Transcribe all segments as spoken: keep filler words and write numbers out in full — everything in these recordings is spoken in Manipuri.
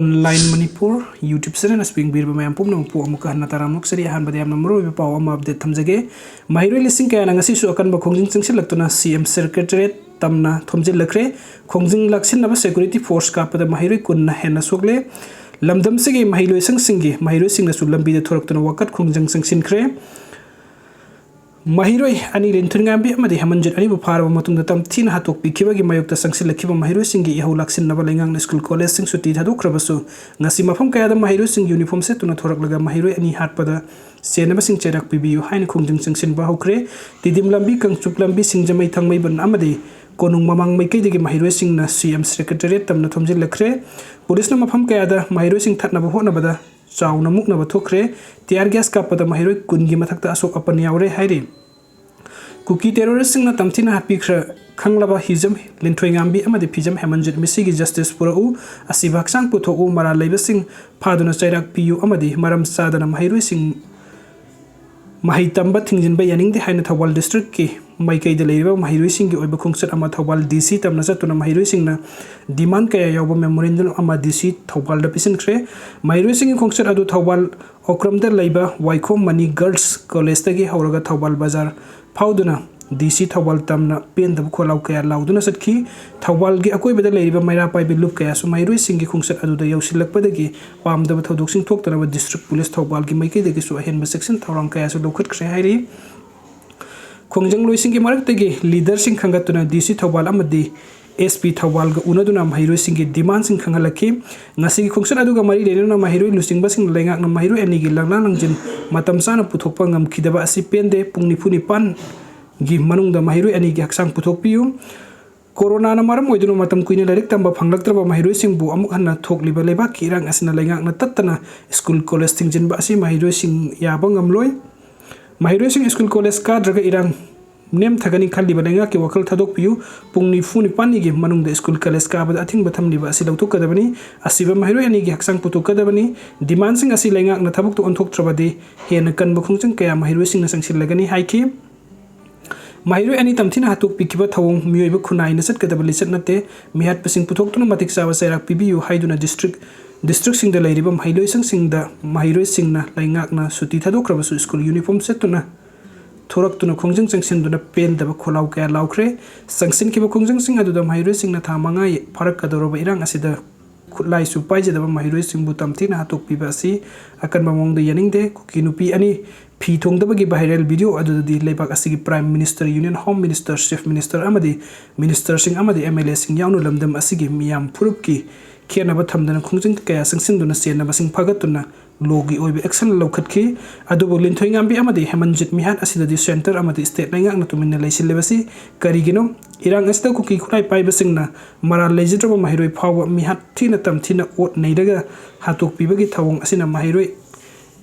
Online Manipur YouTube channel ꯑꯁꯤ ꯌꯦꯡꯕꯤꯔꯤꯕ ꯃꯌꯥꯝ ꯄꯨꯝꯅꯃꯛꯄꯨ ꯑꯃꯨꯛꯀ ꯍꯟꯅ ꯇꯔꯥꯝꯅ ꯑꯣꯛꯆꯔꯤ꯫ ꯑꯍꯥꯟꯕꯗ ꯌꯥꯝꯅ ꯃꯔꯨꯑꯣꯏꯕ ꯄꯥꯎ ꯑꯃ update ꯊꯝꯖꯒꯦ꯫ ꯃꯍꯩꯔꯣꯏ ꯂꯤꯁꯤꯡ ꯀꯌꯥꯅ ꯉꯁꯤꯁꯨ ꯑꯀꯟꯕ ꯈꯣꯡꯖꯪ ꯆꯪꯁꯤꯜꯂꯛꯇꯨꯅ C M Secretariat ꯇꯝꯅ ꯊꯣꯝꯖꯤꯜꯂꯛꯈ꯭ꯔꯦ꯫ ꯈꯣꯡꯖꯪ ꯂꯥꯛꯁꯤꯟꯅꯕ security force ꯀꯥꯞꯄꯗ ꯃꯍꯩꯔꯣꯏ ꯀꯨꯟꯅ ꯍꯦꯟꯅ ꯁꯣꯛꯂꯦ꯫ ꯂꯝꯗꯝꯁꯤꯒꯤ ꯃꯍꯩꯂꯣꯏꯁꯪꯁꯤꯡꯒꯤ ꯃꯍꯩꯔꯣꯏꯁꯤꯡꯅꯁꯨ ꯂꯝꯕꯤꯗ ꯊꯣꯔꯛꯇꯨꯅ ꯋꯥꯀꯠ ꯈꯣꯡꯖꯪ ꯆꯪꯁꯤꯟꯈ꯭ꯔꯦ꯫ ꯃꯍꯩꯔꯣꯏ ꯑꯅꯤ ꯂꯤꯟꯊꯣꯏꯉꯥꯝꯕꯤ ꯑꯃꯗꯤ ꯍꯦꯃꯟꯖꯤꯠ ꯑꯅꯤꯕꯨ ꯐꯥꯔꯕ ꯃꯇꯨꯡꯗ ꯇꯝꯊꯤꯅ ꯍꯥꯠꯇꯣꯛꯄꯤꯈꯤꯕꯒꯤ ꯃꯥꯌꯣꯛꯇ ꯆꯪꯁꯤꯜꯂꯛꯈꯤꯕ ꯃꯍꯩꯔꯣꯏꯁꯤꯡꯒꯤ ꯏꯍꯧ ꯂꯥꯛꯁꯤꯟꯅꯕ ꯂꯩꯉꯥꯛꯅ ꯁ꯭ꯀꯨꯜ ꯀꯣꯂꯦꯖꯁꯤꯡ ꯁꯨꯇꯤ ꯊꯥꯗꯣꯛꯈ꯭ꯔꯕꯁꯨ, ꯉꯁꯤ ꯃꯐꯝ ꯀꯌꯥꯗ ꯃꯍꯩꯔꯣꯏꯁꯤꯡ uniform ꯁꯦꯠꯇꯨꯅ ꯊꯣꯔꯛꯂꯒ ꯃꯍꯩꯔꯣꯏ ꯑꯅꯤ ꯍꯥꯠꯄꯗ ꯆꯦꯟꯅꯕꯁꯤꯡ ꯆꯩꯔꯥꯛ ꯄꯤꯕꯤꯌꯨ ꯍꯥꯏꯅ ꯈꯣꯡꯖꯪ ꯆꯪꯁꯤꯟꯕ ꯍꯧꯈ꯭ꯔꯦ꯫ ꯇꯤꯗꯤꯝ ꯂꯝꯕꯤ, ꯀꯪꯆꯨꯞ ꯂꯝꯕꯤ, ꯁꯤꯡꯖꯃꯩ ꯊꯥꯡꯃꯩꯕꯟ ꯑꯃꯗꯤ ꯀꯣꯅꯨꯡ ꯃꯃꯥꯡ ꯃꯥꯏꯀꯩꯗꯒꯤ ꯃꯍꯩꯔꯣꯏꯁꯤꯡꯅ C M Secretariat ꯇꯝꯅ ꯊꯣꯝꯖꯤꯜꯂꯛꯈ꯭ꯔꯦ꯫ ꯄꯨꯂꯤꯁꯅ ꯃꯐꯝ ꯀꯌꯥꯗ ꯃꯍꯩꯔꯣꯏꯁꯤꯡ ꯊꯠꯅꯕ ꯍꯣꯠꯅꯕꯗ ꯆꯥꯎꯅ ꯃꯨꯛꯅꯕ ꯊꯣꯛꯈ꯭ꯔꯦ꯫ Tear gas ꯀꯥꯞꯄꯗ ꯃꯍꯩꯔꯣꯏ ꯀꯨꯟꯒꯤ ꯃꯊꯛꯇ ꯑꯁꯣꯛ ꯑꯄꯟ ꯌꯥꯎꯔꯦ ꯍꯥꯏꯔꯤ꯫ ꯀꯨꯀꯤ terroristꯁꯤꯡꯅ ꯇꯝꯊꯤꯅ ꯍꯥꯠꯄꯤꯈ꯭ꯔ ꯈꯪꯂꯕ ꯍꯤꯖꯝ ꯂꯤꯟꯊꯣꯏꯉꯥꯝꯕꯤ ꯑꯃꯗꯤ ꯐꯤꯖꯝ ꯍꯦꯃꯟꯖꯤꯠ ꯃꯤꯁꯤꯒꯤ justice ꯄꯨꯔꯛꯎ, ꯑꯁꯤꯕ ꯍꯛꯆꯥꯡ ꯄꯨꯊꯣꯛꯎ, ꯃꯔꯥꯜ ꯂꯩꯕꯁꯤꯡ ꯐꯥꯗꯨꯅ ꯆꯩꯔꯥꯛ ꯄꯤꯌꯨ ꯑꯃꯗꯤ ꯃꯔꯝ ꯆꯥꯗꯅ ꯃꯍꯩꯔꯣꯏꯁꯤꯡ ꯃꯍꯩ ꯇꯝꯕ ꯊꯤꯡꯖꯤꯟꯕ ꯌꯥꯅꯤꯡꯗꯦ ꯍꯥꯏꯅ ꯊꯧꯕꯥꯜ districtꯀꯤ ꯃꯥꯏꯀꯩꯗ ꯂꯩꯔꯤꯕ ꯃꯍꯩꯔꯣꯏꯁꯤꯡꯒꯤ ꯑꯣꯏꯕ ꯈꯣꯡꯆꯠ ꯑꯃ ꯊꯧꯕꯥꯜ D C ꯇꯝꯅ ꯆꯠꯇꯨꯅ ꯃꯍꯩꯔꯣꯏꯁꯤꯡꯅ demand ꯀꯌꯥ ꯌꯥꯎꯕ memorandum ꯑꯃ D C ꯊꯧꯕꯥꯜꯗ ꯄꯤꯁꯤꯟꯈ꯭ꯔꯦ꯫ ꯃꯍꯩꯔꯣꯏꯁꯤꯡꯒꯤ ꯈꯣꯡꯆꯠ ꯑꯗꯨ ꯊꯧꯕꯥꯜ ꯑꯣꯀ꯭ꯔꯝꯗ ꯂꯩꯕ ꯋꯥꯏꯈꯣꯝ ꯃꯅꯤ Girls Collegeꯇꯒꯤ ꯍꯧꯔꯒ ꯊꯧꯕꯥꯜ ꯕꯖꯥꯔ ꯐꯥꯎꯗꯨꯅ D C ꯊꯧꯕꯥꯜ ꯇꯝꯅ ꯄꯦꯟꯗꯕ ꯈꯣꯜꯂꯥꯎ ꯀꯌꯥ ꯂꯥꯎꯗꯨꯅ ꯆꯠꯈꯤ꯫ ꯊꯧꯕꯥꯜꯒꯤ ꯑꯀꯣꯏꯕꯗ ꯂꯩꯔꯤꯕ ꯃꯩꯔꯥ ꯄꯥꯏꯕꯤ ꯂꯨꯞ ꯀꯌꯥꯁꯨ ꯃꯍꯩꯔꯣꯏꯁꯤꯡꯒꯤ ꯈꯣꯡꯆꯠ ꯑꯗꯨꯗ ꯌꯧꯁꯤꯜꯂꯛꯄꯗꯒꯤ ꯄꯥꯝꯗꯕ ꯊꯧꯗꯣꯛꯁꯤꯡ ꯊꯣꯛꯇꯅꯕ district police ꯊꯧꯕꯥꯜꯒꯤ ꯃꯥꯏꯀꯩꯗꯒꯤꯁꯨ ꯑꯍꯦꯟꯕ ꯆꯦꯛꯁꯤꯟ ꯊꯧꯔꯥꯡ ꯀꯌꯥꯁꯨ ꯂꯧꯈꯠꯈ꯭ꯔꯦ ꯍꯥꯏꯔꯤ꯫ ꯈꯣꯡꯖꯪꯂꯣꯏꯁꯤꯡꯒꯤ ꯃꯔꯛꯇꯒꯤ leaderꯁꯤꯡ ꯈꯟꯒꯠꯇꯨꯅ D C ꯊꯧꯕꯥꯜ ꯑꯃꯗꯤ S P ꯊꯧꯕꯥꯜꯒ ꯎꯅꯗꯨꯅ ꯃꯍꯩꯔꯣꯏꯁꯤꯡꯒꯤ demandꯁꯤꯡ ꯈꯪꯍꯜꯂꯛꯈꯤ꯫ ꯉꯁꯤꯒꯤ ꯈꯣꯡꯆꯠ ꯑꯗꯨꯒ ꯃꯔꯤ ꯂꯩꯅꯅ ꯃꯍꯩꯔꯣꯏ ꯂꯨꯆꯤꯡꯕꯁꯤꯡꯅ ꯂꯩꯉꯥꯛꯅ ꯃꯍꯩꯔꯣꯏ ꯑꯅꯤꯒꯤ ꯂꯪꯂꯥ ꯂꯪꯖꯤꯟ ꯃꯇꯝ ꯆꯥꯅ ꯄꯨꯊꯣꯛꯄ ꯉꯝꯈꯤꯗꯕ ꯑꯁꯤ ꯄꯦꯟꯗꯦ꯫ ꯄꯨꯡ ꯅꯤꯐꯨ ꯅꯤꯄꯥꯟꯒꯤ ꯃꯅꯨꯡꯗ ꯃꯍꯩꯔꯣꯏ ꯑꯅꯤꯒꯤ ꯍꯛꯆꯥꯡ ꯄꯨꯊꯣꯛꯄꯤꯌꯨ꯫ ꯀꯣꯔꯣꯅꯥꯅ ꯃꯔꯝ ꯑꯣꯏꯗꯨꯅ ꯃꯇꯝ ꯀꯨꯏꯅ ꯂꯥꯏꯔꯤꯛ ꯇꯝꯕ ꯐꯪꯂꯛꯇ꯭ꯔꯕ ꯃꯍꯩꯔꯣꯏꯁꯤꯡꯕꯨ ꯑꯃꯨꯛ ꯍꯟꯅ ꯊꯣꯛꯂꯤꯕ ꯂꯩꯕꯥꯛꯀꯤ ꯏꯔꯥꯡ ꯑꯁꯤꯅ ꯂꯩꯉꯥꯛꯅ ꯇꯠꯇꯅ ꯁ꯭ꯀꯨꯜ ꯀꯣꯂꯦꯖ ꯊꯤꯡꯖꯤꯟꯕ ꯑꯁꯤ ꯃꯍꯩꯔꯣꯏꯁꯤꯡ ꯌꯥꯕ ꯉꯝꯂꯣꯏ꯫ ꯃꯍꯩꯔꯣꯏꯁꯤꯡ ꯁ꯭ꯀꯨꯜ ꯀꯣꯂꯦꯖ ꯀꯥꯗ꯭ꯔꯒ ꯏꯔꯥꯡ ꯅꯦꯝꯊꯒꯅꯤ ꯈꯜꯂꯤꯕ ꯂꯩꯉꯥꯛꯀꯤ ꯋꯥꯈꯜ ꯊꯥꯗꯣꯛꯄꯤꯌꯨ꯫ ꯄꯨꯡ ꯅꯤꯐꯨ ꯅꯤꯄꯥꯜꯅꯤꯒꯤ ꯃꯅꯨꯡꯗ ꯁ꯭ꯀꯨꯜ ꯀꯣꯂꯦꯖ ꯀꯥꯕꯗ ꯑꯊꯤꯡꯕ ꯊꯝꯂꯤꯕ ꯑꯁꯤ ꯂꯧꯊꯣꯛꯀꯗꯕꯅꯤ꯫ ꯑꯁꯤꯕ ꯃꯍꯩꯔꯣꯏ ꯑꯅꯤꯒꯤ ꯍꯛꯆꯥꯡ ꯄꯨꯊꯣꯛꯀꯗꯕꯅꯤ꯫ Demandꯁꯤꯡ ꯑꯁꯤ ꯂꯩꯉꯥꯛꯅ ꯊꯕꯛꯇ ꯑꯣꯟꯊꯣꯛꯇ꯭ꯔꯕꯗꯤ ꯍꯦꯟꯅ ꯀꯟꯕ ꯈꯣꯡꯖꯪ ꯀꯌꯥ ꯃꯍꯩꯔꯣꯏꯁꯤꯡꯅ ꯆꯪꯁꯤꯜꯂꯒꯅꯤ ꯍꯥꯏꯈꯤ꯫ ꯃꯍꯩꯔꯣꯏ ꯑꯅꯤ ꯇꯝꯊꯤꯅ ꯍꯥꯠꯇꯣꯛꯄꯤꯈꯤꯕ ꯊꯧꯑꯣꯡ ꯃꯤꯑꯣꯏꯕ ꯈꯨꯟꯅꯥꯏꯅ ꯆꯠꯀꯗꯕ ꯂꯤꯆꯠ ꯅꯠꯇꯦ꯫ ꯃꯤꯍꯥꯠꯄꯁꯤꯡ ꯄꯨꯊꯣꯛꯇꯨꯅ ꯃꯇꯤꯛ ꯆꯥꯕ ꯆꯩꯔꯥꯛ ꯄꯤꯕꯤꯌꯨ ꯍꯥꯏꯗꯨꯅ district ꯗꯤꯁꯇ꯭ꯔꯤꯛꯁꯤꯡꯗ ꯂꯩꯔꯤꯕ ꯃꯍꯩꯂꯣꯏꯁꯪꯁꯤꯡꯗ ꯃꯍꯩꯔꯣꯏꯁꯤꯡꯅ ꯂꯩꯉꯥꯛꯅ ꯁꯨꯇꯤ ꯊꯥꯗꯣꯛꯈ꯭ꯔꯕꯁꯨ ꯁ꯭ꯀꯨꯜ ꯌꯨꯅꯤꯐꯣꯔꯝ ꯁꯦꯠꯇꯨꯅ ꯊꯣꯔꯛꯇꯨꯅ ꯈꯣꯡꯖꯪ ꯆꯪꯁꯤꯟꯗꯨꯅ ꯄꯦꯟꯗꯕ ꯈꯣꯜꯂꯥꯎ ꯀꯌꯥ ꯂꯥꯎꯈ꯭ꯔꯦ꯫ ꯆꯪꯁꯤꯟꯈꯤꯕ ꯈꯣꯡꯖꯪꯁꯤꯡ ꯑꯗꯨꯗ ꯃꯍꯩꯔꯣꯏꯁꯤꯡꯅ ꯊꯥ ꯃꯉꯥ ꯐꯥꯔꯛꯀꯗꯧꯔꯕ ꯏꯔꯥꯡ ꯑꯁꯤꯗ ꯈꯨꯠꯂꯥꯏꯁꯨ ꯄꯥꯏꯖꯗꯕ ꯃꯍꯩꯔꯣꯏꯁꯤꯡꯕꯨ ꯇꯝꯊꯤꯅ ꯍꯥꯠꯇꯣꯛꯄꯤꯕ ꯑꯁꯤ ꯑꯀꯟꯕ ꯃꯑꯣꯡꯗ ꯌꯥꯅꯤꯡꯗꯦ꯫ ꯀꯨꯀꯤ ꯅꯨꯄꯤ ꯑꯅꯤ ꯐꯤ ꯊꯣꯡꯗꯕꯒꯤ viral video ꯑꯗꯨꯗꯗꯤ ꯂꯩꯕꯥꯛ ꯑꯁꯤꯒꯤ Prime Minister, Union Home Minister, Chief Minister ꯑꯃꯗꯤ ꯃꯤꯅꯤꯁꯇꯔꯁꯤꯡ ꯑꯃꯗꯤ ꯑꯦꯝ ꯑꯦꯜ ꯑꯦꯁꯤꯡ ꯌꯥꯎꯅ ꯂꯝꯗꯝ ꯑꯁꯤꯒꯤ ꯃꯤꯌꯥꯝ ꯐꯨꯔꯨꯞꯀꯤ ꯈꯦꯠꯅꯕ ꯊꯝꯗꯅ ꯈꯣꯡꯖꯪ ꯀꯌꯥ ꯆꯪꯁꯤꯟꯗꯨꯅ ꯆꯦꯟꯅꯕꯁꯤꯡ ꯐꯥꯒꯠꯇꯨꯅ ꯂꯣꯒꯤ ꯑꯣꯏꯕ ꯑꯦꯛꯁꯟ ꯂꯧꯈꯠꯈꯤ꯫ ꯑꯗꯨꯕꯨ ꯂꯤꯟꯊꯣꯏꯉꯥꯝꯕꯤ ꯑꯃꯗꯤ ꯍꯦꯃꯟꯖꯤꯠ ꯃꯤꯍꯥꯠ ꯑꯁꯤꯗꯗꯤ ꯁꯦꯟꯇꯔ ꯑꯃꯗꯤ ꯁ꯭ꯇꯦꯠ ꯂꯩꯉꯥꯛꯅ ꯇꯨꯃꯤꯟꯅ ꯂꯩꯁꯤꯜꯂꯤꯕꯁꯤ ꯀꯔꯤꯒꯤꯅꯣ? ꯏꯔꯥꯡ ꯑꯁꯤꯗ ꯀꯨꯀꯤ ꯈꯨꯠꯂꯥꯏ ꯄꯥꯏꯕꯁꯤꯡꯅ ꯃꯔꯥꯜ ꯂꯩꯖꯗ꯭ꯔꯕ ꯃꯍꯩꯔꯣꯏ ꯐꯥꯎꯕ ꯃꯤꯍꯥꯠ ꯊꯤꯅ ꯇꯝꯊꯤꯅ ꯑꯣꯠ ꯅꯩꯔꯒ ꯍꯥꯠꯇꯣꯛꯄꯤꯕꯒꯤ ꯊꯧꯑꯣꯡ ꯑꯁꯤꯅ ꯃꯍꯩꯔꯣꯏ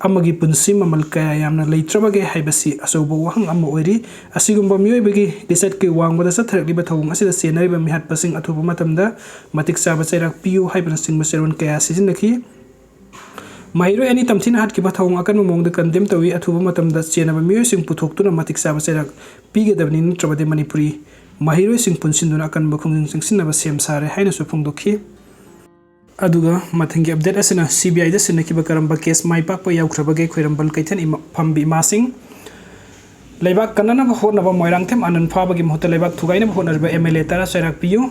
ꯑꯃꯒꯤ ꯄꯨꯟꯁꯤ ꯃꯃꯜ ꯀꯌꯥ ꯌꯥꯝꯅ ꯂꯩꯇ꯭ꯔꯕꯒꯦ ꯍꯥꯏꯕꯁꯤ ꯑꯆꯧꯕ ꯋꯥꯍꯪ ꯑꯃ ꯑꯣꯏꯔꯤ꯫ ꯑꯁꯤꯒꯨꯝꯕ ꯃꯤꯑꯣꯏꯕꯒꯤ ꯂꯤꯆꯠꯀꯤ ꯋꯥꯡꯃꯗ ꯆꯠꯊꯔꯛꯂꯤꯕ ꯊꯧꯑꯣꯡ ꯑꯁꯤꯗ ꯆꯦꯟꯅꯔꯤꯕ ꯃꯤꯍꯥꯠꯄꯁꯤꯡ ꯑꯊꯨꯕ ꯃꯇꯝꯗ ꯃꯇꯤꯛ ꯆꯥꯕ ꯆꯩꯔꯥꯛ ꯄꯤꯌꯨ ꯍꯥꯏꯕꯅꯆꯤꯡꯕ ꯆꯦꯔꯣꯜ ꯀꯌꯥ ꯁꯤꯖꯤꯟꯅꯈꯤ꯫ ꯃꯍꯩꯔꯣꯏ ꯑꯅꯤ ꯇꯝꯊꯤꯅ ꯍꯥꯠꯈꯤꯕ ꯊꯧꯑꯣꯡ ꯑꯀꯟꯕ ꯃꯑꯣꯡꯗ ꯀꯟꯗꯦꯝ ꯇꯧꯏ꯫ ꯑꯊꯨꯕ ꯃꯇꯝꯗ ꯆꯦꯟꯅꯕ ꯃꯤꯑꯣꯏꯁꯤꯡ ꯄꯨꯊꯣꯛꯇꯨꯅ ꯃꯇꯤꯛ ꯆꯥꯕ ꯆꯩꯔꯥꯛ ꯄꯤꯒꯗꯕꯅꯤ, ꯅꯠꯇ꯭ꯔꯕꯗꯤ ꯃꯅꯤꯄꯨꯔꯤ ꯃꯍꯩꯔꯣꯏꯁꯤꯡ ꯄꯨꯟꯁꯤꯟꯗꯨꯅ ꯑꯀꯟꯕ ꯈꯣꯡꯖꯪ ꯆꯪꯁꯤꯟꯅꯕ ꯁꯦꯝ ꯁꯥꯔꯦ ꯍꯥꯏꯅꯁꯨ ꯐꯣꯡꯗꯣꯛꯈꯤ꯫ ꯑꯗꯨꯒ ꯃꯊꯪꯒꯤ ꯑꯞꯗꯦꯠ ꯑꯁꯤꯅ ꯁꯤ ꯕꯤ ꯑꯥꯏꯗ ꯁꯤꯟꯅꯈꯤꯕ ꯀꯔꯝꯕ ꯀꯦꯁ ꯃꯥꯏ ꯄꯥꯛꯄ ꯌꯥꯎꯈ꯭ꯔꯕꯒꯦ? ꯈ꯭ꯋꯥꯏꯔꯝꯕꯟ ꯀꯩꯊꯦꯜ ꯏꯃꯥ-, ꯐꯝꯕꯤ ꯏꯃꯥꯁꯤꯡ꯫ ꯂꯩꯕꯥꯛ ꯀꯟꯅꯅꯕ ꯍꯣꯠꯅꯕ ꯃꯣꯏꯔꯥꯡꯊꯦꯝ ꯑꯥꯅꯟ ꯐꯥꯕꯒꯤ ꯃꯍꯨꯠꯇ ꯂꯩꯕꯥꯛ ꯊꯨꯒꯥꯏꯅꯕ ꯍꯣꯠꯅꯔꯤꯕ ꯑꯦꯝ ꯑꯦꯜ ꯑꯦ ꯇꯔꯥ ꯆꯩꯔꯥꯛ ꯄꯤꯌꯨ꯫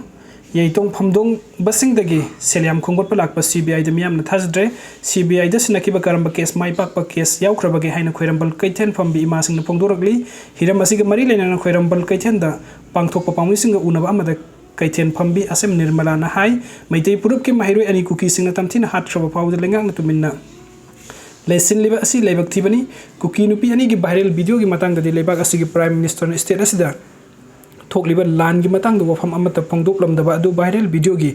ꯌꯩꯇꯣꯡ ꯐꯝꯗꯣꯡꯕꯁꯤꯡꯗꯒꯤ ꯁꯦꯜ ꯌꯥꯝ ꯈꯣꯝꯒꯠꯄ ꯂꯥꯛꯄ ꯁꯤ ꯕꯤ ꯑꯥꯏꯗ ꯃꯤꯌꯥꯝꯅ ꯊꯥꯖꯗ꯭ꯔꯦ꯫ ꯁꯤ ꯕꯤ ꯑꯥꯏꯗ ꯁꯤꯟꯅꯈꯤꯕ ꯀꯔꯝꯕ ꯀꯦꯁ ꯃꯥꯏ ꯄꯥꯛꯄ ꯀꯦꯁ ꯌꯥꯎꯈ꯭ꯔꯕꯒꯦ ꯍꯥꯏꯅ ꯈ꯭ꯋꯥꯏꯔꯝꯕꯟ ꯀꯩꯊꯦꯜ ꯐꯝꯕꯤ ꯏꯃꯥꯁꯤꯡꯅ ꯐꯣꯡꯗꯣꯔꯛꯂꯤ꯫ ꯍꯤꯔꯝ ꯑꯁꯤꯒ ꯃꯔꯤ ꯂꯩꯅꯅ ꯈ꯭ꯋꯥꯏꯔꯝꯕꯟ ꯀꯩꯊꯦꯜꯗ ꯄꯥꯡꯊꯣꯛꯄ ꯄꯥꯎꯃꯤꯁꯤꯡꯒ ꯎꯅꯕ ꯑꯃꯗ ꯀꯩꯊꯦꯜ ꯐꯝꯕꯤ ꯑꯁꯦꯝ ꯅꯤꯔꯃꯂꯥꯅ ꯍꯥꯏ, ꯃꯩꯇꯩ ꯐꯨꯔꯨꯞꯀꯤ ꯃꯍꯩꯔꯣꯏ ꯑꯅꯤ ꯀꯨꯀꯤꯁꯤꯡꯅ ꯇꯝꯊꯤꯅ ꯍꯥꯠꯈ꯭ꯔꯕ ꯐꯥꯎꯕꯗ ꯂꯩꯉꯥꯛꯅ ꯇꯨꯃꯤꯟꯅ ꯂꯩꯁꯤꯜꯂꯤꯕ ꯑꯁꯤ ꯂꯥꯏꯕꯛ ꯊꯤꯕꯅꯤ꯫ ꯀꯨꯀꯤ ꯅꯨꯄꯤ ꯑꯅꯤꯒꯤ viral videoꯒꯤ ꯃꯇꯥꯡꯗꯗꯤ ꯂꯩꯕꯥꯛ ꯑꯁꯤꯒꯤ Prime Ministerꯅ state ꯑꯁꯤꯗ ꯊꯣꯛꯂꯤꯕ ꯂꯥꯟꯒꯤ ꯃꯇꯥꯡꯗ ꯋꯥꯐꯝ ꯑꯃꯠꯇ ꯐꯣꯡꯗꯣꯛꯂꯝꯗꯕ ꯑꯗꯨ viral videoꯒꯤ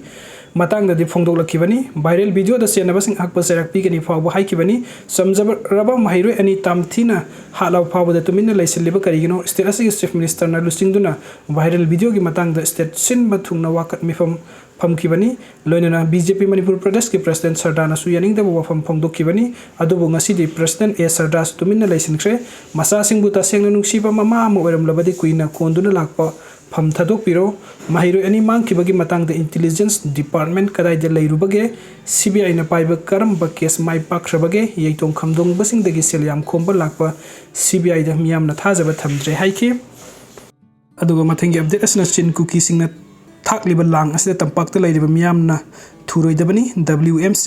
ꯃꯇꯥꯡꯗꯗꯤ ꯐꯣꯡꯗꯣꯛꯂꯛꯈꯤꯕꯅꯤ꯫ Viral videoꯗ ꯆꯦꯟꯅꯕꯁꯤꯡ ꯑꯍꯛꯄ ꯆꯩꯔꯥꯛ ꯄꯤꯒꯅꯤ ꯐꯥꯎꯕ ꯍꯥꯏꯈꯤꯕꯅꯤ꯫ ꯆꯝꯖꯔꯕ ꯃꯍꯩꯔꯣꯏ ꯑꯅꯤ ꯇꯝꯊꯤꯅ ꯍꯥꯠꯂꯕ ꯐꯥꯎꯕꯗ ꯇꯨꯃꯤꯟꯅ ꯂꯩꯁꯤꯜꯂꯤꯕ ꯀꯔꯤꯒꯤꯅꯣ? State ꯑꯁꯤꯒꯤ Chief Ministerꯅ ꯂꯨꯆꯤꯡꯗꯨꯅ viral videoꯒꯤ ꯃꯇꯥꯡꯗ state ꯁꯤꯟꯕ ꯊꯨꯡꯅ ꯋꯥꯀꯠ ꯃꯤꯐꯝ ꯐꯝꯈꯤꯕꯅꯤ꯫ ꯂꯣꯏꯅꯅ ꯕꯤ ꯖꯦ ꯄꯤ ꯃꯅꯤꯄꯨꯔ ꯄ꯭ꯔꯗꯦꯁꯀꯤ President ꯁꯔꯗꯥꯅꯁꯨ ꯌꯥꯅꯤꯡꯗꯕ ꯋꯥꯐꯝ ꯐꯣꯡꯗꯣꯛꯈꯤꯕꯅꯤ꯫ ꯑꯗꯨꯕꯨ ꯉꯁꯤꯗꯤ President ꯑꯦ ꯁꯔꯗꯥꯁꯨ ꯇꯨꯃꯤꯟꯅ ꯂꯩꯁꯤꯟꯈ꯭ꯔꯦ꯫ ꯃꯆꯥꯁꯤꯡꯕꯨ ꯇꯁꯦꯡꯅ ꯅꯨꯡꯁꯤꯕ ꯃꯃꯥ ꯑꯃ ꯑꯣꯏꯔꯝꯂꯕꯗꯤ ꯀꯨꯏꯅ ꯀꯣꯟꯗꯨꯅ ꯂꯥꯛꯄ ꯐꯝ ꯊꯥꯗꯣꯛꯄꯤꯔꯣ꯫ ꯃꯍꯩꯔꯣꯏ ꯑꯅꯤ ꯃꯥꯡꯈꯤꯕꯒꯤ ꯃꯇꯥꯡꯗ intelligence department ꯀꯗꯥꯏꯗ ꯂꯩꯔꯨꯕꯒꯦ? CBIꯅ ꯄꯥꯏꯕ ꯀꯔꯝꯕ case ꯃꯥꯏ ꯄꯥꯛꯈ꯭ꯔꯕꯒꯦ? ꯌꯩꯊꯣꯡ ꯈꯝꯗꯣꯡꯕꯁꯤꯡꯗꯒꯤ ꯁꯦꯜ ꯌꯥꯝ ꯈꯣꯝꯕ ꯂꯥꯛꯄ CBIꯗ ꯃꯤꯌꯥꯝꯅ ꯊꯥꯖꯕ ꯊꯝꯗ꯭ꯔꯦ ꯍꯥꯏꯈꯤ꯫ ꯑꯗꯨꯒ ꯃꯊꯪꯒꯤ update ꯑꯁꯤꯅ ꯆꯤꯟ ꯀꯨꯀꯤꯁꯤꯡꯅ ꯊꯥꯛꯂꯤꯕ ꯂꯥꯡ ꯑꯁꯤꯗ ꯇꯝꯄꯥꯛꯇ ꯂꯩꯔꯤꯕ ꯃꯤꯌꯥꯝꯅ ꯊꯨꯔꯣꯏꯗꯕꯅꯤ꯫ WMC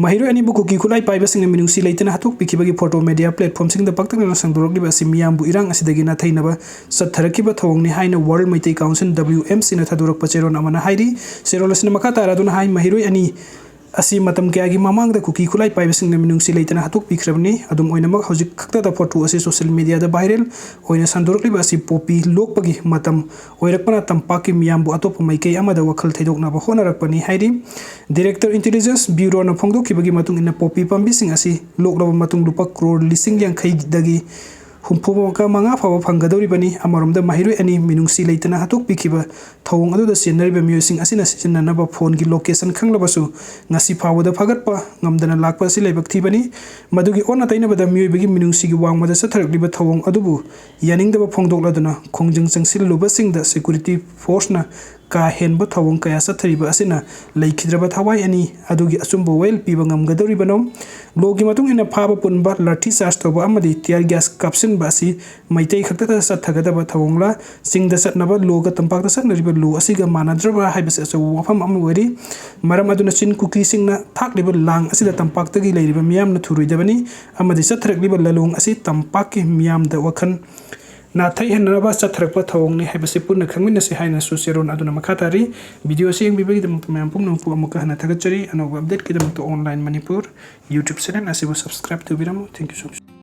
ꯃꯍꯩꯔꯣꯏ ꯑꯅꯤꯕꯨ ꯀꯨꯀꯤ ꯈꯨꯠꯂꯥꯏ ꯄꯥꯏꯕꯁꯤꯡꯅ ꯃꯤꯅꯨꯡꯁꯤ ꯂꯩꯇꯅ ꯍꯥꯠꯇꯣꯛꯄꯤꯈꯤꯕꯒꯤ photo media platformꯁꯤꯡꯗ ꯄꯥꯛꯇꯛꯅꯅ ꯁꯟꯗꯣꯔꯛꯂꯤꯕ ꯑꯁꯤ ꯃꯤꯌꯥꯝꯕꯨ ꯏꯔꯥꯡ ꯑꯁꯤꯗꯒꯤ ꯅꯥꯊꯩꯅꯕ ꯆꯠꯊꯔꯛꯈꯤꯕ ꯊꯧꯑꯣꯡꯅꯤ ꯍꯥꯏꯅ World Meitei Council, WMCꯅ ꯊꯥꯗꯣꯔꯛꯄ ꯆꯦꯔꯣꯜ ꯑꯃꯅ ꯍꯥꯏꯔꯤ꯫ ꯆꯦꯔꯣꯜ ꯑꯁꯤꯅ ꯃꯈꯥ ꯇꯥꯔꯗꯨꯅ ꯍꯥꯏ, ꯃꯍꯩꯔꯣꯏ ꯑꯅꯤ ꯑꯁꯤ ꯃꯇꯝ ꯀꯌꯥꯒꯤ ꯃꯃꯥꯡꯗ ꯀꯨꯀꯤ ꯈꯨꯠꯂꯥꯏ ꯄꯥꯏꯕꯁꯤꯡꯅ ꯃꯤꯅꯨꯡꯁꯤ ꯂꯩꯇꯅ ꯍꯥꯠꯇꯣꯛꯄꯤꯈ꯭ꯔꯕꯅꯤ꯫ ꯑꯗꯨꯝ ꯑꯣꯏꯅꯃꯛ, ꯍꯧꯖꯤꯛ ꯈꯛꯇꯗ photo ꯑꯁꯤ social mediaꯗ viral ꯑꯣꯏꯅ ꯁꯟꯗꯣꯔꯛꯂꯤꯕ ꯑꯁꯤ poppy ꯂꯣꯛꯄꯒꯤ ꯃꯇꯝ ꯑꯣꯏꯔꯛꯄꯅ ꯇꯝꯄꯥꯛꯀꯤ ꯃꯤꯌꯥꯝꯕꯨ ꯑꯇꯣꯞꯄ ꯃꯥꯏꯀꯩ ꯑꯃꯗ ꯋꯥꯈꯜ ꯊꯩꯗꯣꯛꯅꯕ ꯍꯣꯠꯅꯔꯛꯄꯅꯤ ꯍꯥꯏꯔꯤ꯫ Director Intelligence Bureauꯅ ꯐꯣꯡꯗꯣꯛꯈꯤꯕꯒꯤ ꯃꯇꯨꯡ ꯏꯟꯅ, poppy ꯄꯥꯝꯕꯤꯁꯤꯡ ꯑꯁꯤ ꯂꯣꯛꯂꯕ ꯃꯇꯨꯡ ꯂꯨꯄꯥ ꯀ꯭ꯔꯣꯔ ꯂꯤꯁꯤꯡ ꯌꯥꯡꯈꯩꯗꯒꯤ ꯍꯨꯝꯐꯨ ꯃꯉꯥ ꯐꯥꯎꯕ ꯐꯪꯒꯗꯧꯔꯤꯕꯅꯤ꯫ ꯑꯃꯔꯣꯝꯗ, ꯃꯍꯩꯔꯣꯏ ꯑꯅꯤ ꯃꯤꯅꯨꯡꯁꯤ ꯂꯩꯇꯅ ꯍꯥꯠꯇꯣꯛꯄꯤꯈꯤꯕ ꯊꯧꯑꯣꯡ ꯑꯗꯨꯗ ꯆꯦꯟꯅꯔꯤꯕ ꯃꯤꯑꯣꯏꯁꯤꯡ ꯑꯁꯤꯅ ꯁꯤꯖꯤꯟꯅꯅꯕ phoneꯒꯤ location ꯈꯪꯂꯕꯁꯨ, ꯉꯁꯤ ꯐꯥꯎꯕꯗ ꯐꯒꯠꯄ ꯉꯝꯗꯅ ꯂꯥꯛꯄ ꯑꯁꯤ ꯂꯥꯏꯕꯛ ꯊꯤꯕꯅꯤ꯫ ꯃꯗꯨꯒꯤ ꯑꯣꯟꯅ ꯇꯩꯅꯕꯗ, ꯃꯤꯑꯣꯏꯕꯒꯤ ꯃꯤꯅꯨꯡꯁꯤꯒꯤ ꯋꯥꯡꯃꯗ ꯆꯠꯊꯔꯛꯂꯤꯕ ꯊꯧꯑꯣꯡ ꯑꯗꯨꯕꯨ ꯌꯥꯅꯤꯡꯗꯕ ꯐꯣꯡꯗꯣꯛꯂꯗꯨꯅ ꯈꯣꯡꯖꯪ ꯆꯪꯁꯤꯜꯂꯨꯕꯁꯤꯡꯗ security forceꯅ ꯀꯥ ꯍꯦꯟꯕ ꯊꯧꯑꯣꯡ ꯀꯌꯥ ꯆꯠꯊꯔꯤꯕ ꯑꯁꯤꯅ ꯂꯩꯈꯤꯗ꯭ꯔꯕ ꯊꯋꯥꯏ ꯑꯅꯤ ꯑꯗꯨꯒꯤ ꯑꯆꯨꯝꯕ ꯋꯥꯌꯦꯜ ꯄꯤꯕ ꯉꯝꯒꯗꯧꯔꯤꯕꯅꯣ? Lawꯒꯤ ꯃꯇꯨꯡ ꯏꯟꯅ, ꯐꯥꯕ ꯄꯨꯟꯕ, ꯂꯥꯊꯤ ꯆꯥꯔꯖ ꯇꯧꯕ ꯑꯃꯗꯤ tear gas ꯀꯥꯞꯁꯤꯟꯕ ꯑꯁꯤ ꯃꯩꯇꯩ ꯈꯛꯇꯗ ꯆꯠꯊꯒꯗꯕ ꯊꯧꯑꯣꯡꯂ? ꯆꯤꯡꯗ ꯆꯠꯅꯕ lawꯒ ꯇꯝꯄꯥꯛꯇ ꯆꯠꯅꯔꯤꯕ law ꯑꯁꯤꯒ ꯃꯥꯟꯅꯗ꯭ꯔꯕ꯭ꯔꯥ ꯍꯥꯏꯕꯁꯤ ꯑꯆꯧꯕ ꯋꯥꯐꯝ ꯑꯃ ꯑꯣꯏꯔꯤ꯫ ꯃꯔꯝ ꯑꯗꯨꯅ, ꯆꯤꯟ ꯀꯨꯀꯤꯁꯤꯡꯅ ꯊꯥꯛꯂꯤꯕ ꯂꯥꯡ ꯑꯁꯤꯗ ꯇꯝꯄꯥꯛꯇꯒꯤ ꯂꯩꯔꯤꯕ ꯃꯤꯌꯥꯝꯅ ꯊꯨꯔꯣꯏꯗꯕꯅꯤ ꯑꯃꯗꯤ ꯆꯠꯊꯔꯛꯂꯤꯕ ꯂꯥꯂꯣꯡ ꯑꯁꯤ ꯇꯝꯄꯥꯛꯀꯤ ꯃꯤꯌꯥꯝꯗ ꯋꯥꯈꯜ ꯅꯥꯊꯩꯍꯟꯅꯕ ꯆꯠꯊꯔꯛꯄ ꯊꯧꯑꯣꯡꯅꯤ ꯍꯥꯏꯕꯁꯤ ꯄꯨꯟꯅ ꯈꯪꯃꯤꯟꯅꯁꯤ ꯍꯥꯏꯅꯁꯨ ꯆꯦꯔꯣꯜ ꯑꯗꯨꯅ ꯃꯈꯥ ꯇꯥꯔꯤ꯫ Video ꯑꯁꯤ ꯌꯦꯡꯕꯤꯕꯒꯤꯗꯃꯛꯇ ꯃꯌꯥꯝ ꯄꯨꯝꯅꯃꯛꯄꯨ ꯑꯃꯨꯛꯀ ꯍꯟꯅ ꯊꯥꯒꯠꯆꯔꯤ꯫ ꯑꯅꯧꯕ updateꯀꯤꯗꯃꯛꯇ Online Manipur YouTube channel ꯑꯁꯤꯕꯨ subscribe ꯇꯧꯕꯤꯔꯝꯃꯨ꯫ Thank you so much꯫